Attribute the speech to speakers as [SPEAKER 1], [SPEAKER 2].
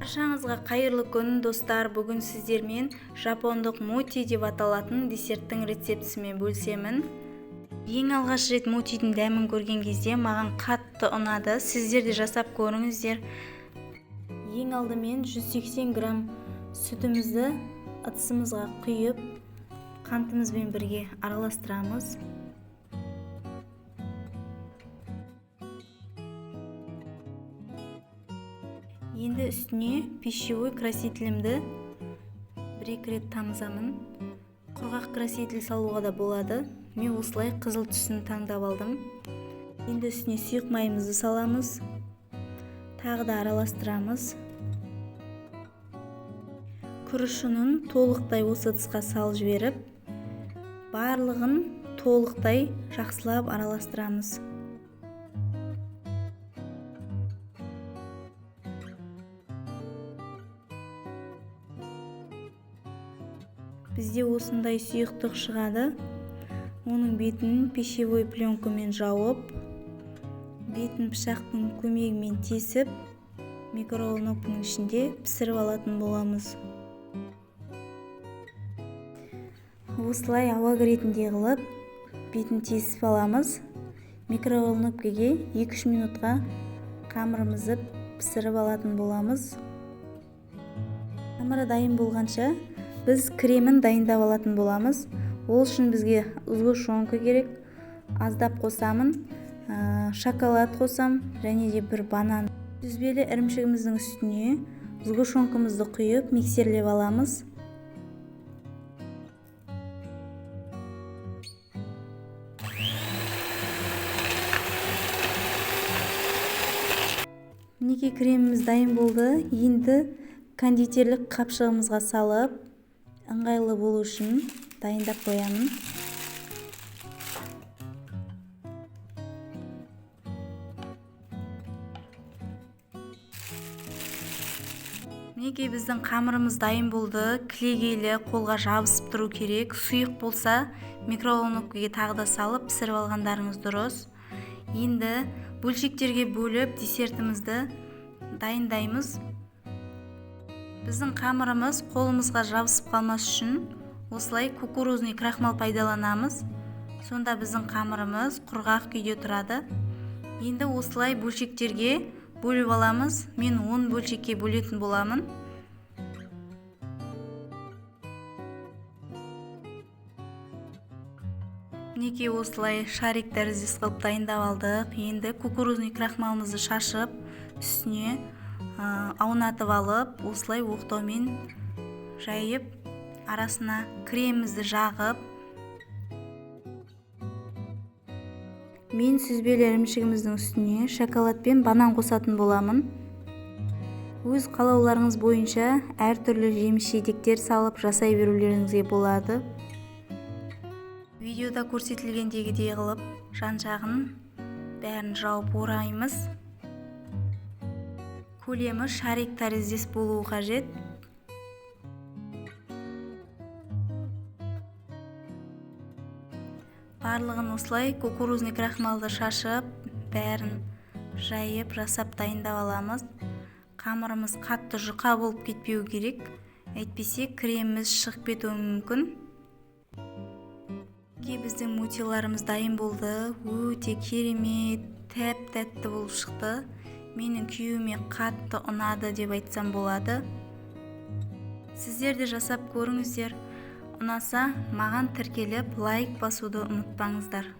[SPEAKER 1] Баршаңызға қайырлы күн, достар. Бүгін сіздермен жапондық моти деп аталатын десерттің рецептісімен бөлісемін. Ең алғаш рет мотидің дәмін көрген кезде маған қатты ұнады. Сіздер де жасап көріңіздер. Ең алдымен 180 грамм сүтімізді ыдысымызға құйып, қантымызбен бірге араластырамыз. Енді үстіне пищевой красителімді бір-екі рет тамызамын. Құрғақ краситель салуға да болады. Мен осылай қызыл түсін таңдап алдым. Енді үстіне сұйық майымызды саламыз. Тағы да араластырамыз. Күріш ұнын толықтай осы ыдысқа салып жіберіп, барлығын толықтай жақсылап араластырамыз. Бізде осындай сұйықтық шығады. Оның бетін пищевой пленкамен жауып, бетін пышақтың көмегімен тесіп, микроволновканың ішінде пісіріп алатын боламыз. Осылай ауа кіретіндей қылып бетін тесіп аламыз. Микроволновкаге 2-3 минутқа қамырымызды пісіріп алатын боламыз. Қамыры дайын болғанша біз кремін дайындап алатын боламыз. Ол үшін бізге сгущенка керек. Аздап қосамын, шоколад қосам және де бір банан. Сүзбелі ірімшігіміздің үстіне сгущенкамызды құйып миксерлеп аламыз. Мінекей креміміз дайын болды. Енді кондитерлік қапшығымызға салып, ыңғайлы болу үшін дайындап қоямын. Мінекей біздің қамырымыз дайын болды. Кілегейлі, қолға жабысып тұру керек. Сұйық болса, микроволновкаға тағы да салып пісіріп алғандарыңыз дұрыс. Енді бөлшектерге бөліп десертімізді дайындаймыз. Біздің қамырымыз қолымызға жабысып қалмас үшін осылай кукурузный крахмал пайдаланамыз. Сонда біздің қамырымыз құрғақ күйде тұрады. Енді осылай бөлшектерге бөліп аламыз. Мен 10 бөлшекке бөлетін боламын. Мінекей осылай шарик тәріздес қылып дайындап алдық. Енді кукурузный крахмалымызды шашып, үстіне аунатып алып, осылай оқтаумен жайып, арасына кремімізді жағып, мен сүзбелі ірімшігіміздің үстіне шоколад пен банан қосатын боламын. Өз қалауларыңыз бойынша әртүрлі жеміс-жидектер салып жасай берулеріңізге болады. Видеода көрсетілгендегідей қылып жан-жағын бәрін жауып ораймыз. Көлемі шарик тәріздес болуы қажет. Барлығын осылай кукурузный крахмалды шашып, бәрін жайып, жасап дайындап аламыз. Қамырымыз қатты жұқа болып кетпеу керек, әйтпесе креміміз шығып кетуі мүмкін. Мінекей біздің мотиларымыз дайын болды. Өте керемет, тәп-тәтті болып шықты. Менің күйеуіме қатты ұнады деп айтсам болады. Сіздер де жасап көріңіздер. Ұнаса, маған тіркеліп, лайк басуды ұмытпаңыздар.